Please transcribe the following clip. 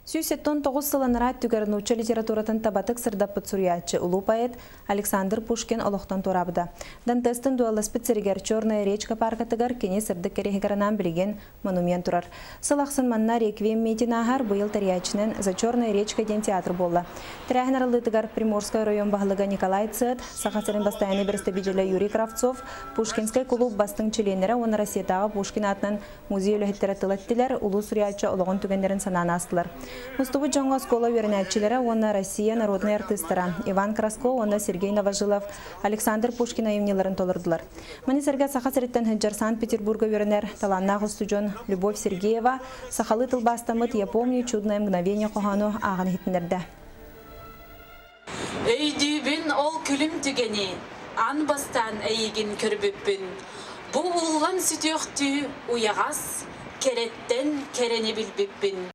179 сыл анараа өттүгэр нуучча литературатын табатык сырдаппыт суруйааччы, улуу поэт Александр Пушкин олохтон туораабыта. Дантестын дуолласпыт сиригэр Черная речка паркатыгар кини сырдык кэриэһигэр анаан билигин монумент турар. Сыл ахсын манна реквием митин ааһар, быйыл тэрийээччинэн «За Черная речка» диэн театр буолла. Тэрээһин арыллыытыгар Приморскай оройуон баһылыга Николай Цет, Саха сирин бастайааннай бэрэстэбиитэлэ Юрий Кравцов, Пушкинскай кулууп бастыҥ чилиэннэрэ уонна Россиятааҕы Пушкин аатынан Музей үлэһиттэрэ тыл эттилэр, улуу суруйааччы олоҕун түгэннэрин санаан аастылар. Мустубут дьоҥҥо оскуола үөрэнээччилэрэ уонна Россия народнай артыыстара Иван Краско уонна Сергей Новожилов Александр Пушкин айымньыларын толордулар. Маны сэргэ Саха сириттэн сылдьар Санкт-Петербурга үөрэнэр талааннаах устудьуон Любовь Сергеева сахалыы тылбаастаммыт «Я помню чудное мгновение» хоһоону ааҕан иһитиннэрдэ. Өйдүүбүн ол күлүм түгэни, аан бастаан эйигин көрбүппүн. Бу ууллан сүтүөхтүү уйаҕас, кэрэттэн кэрэни билбиппин.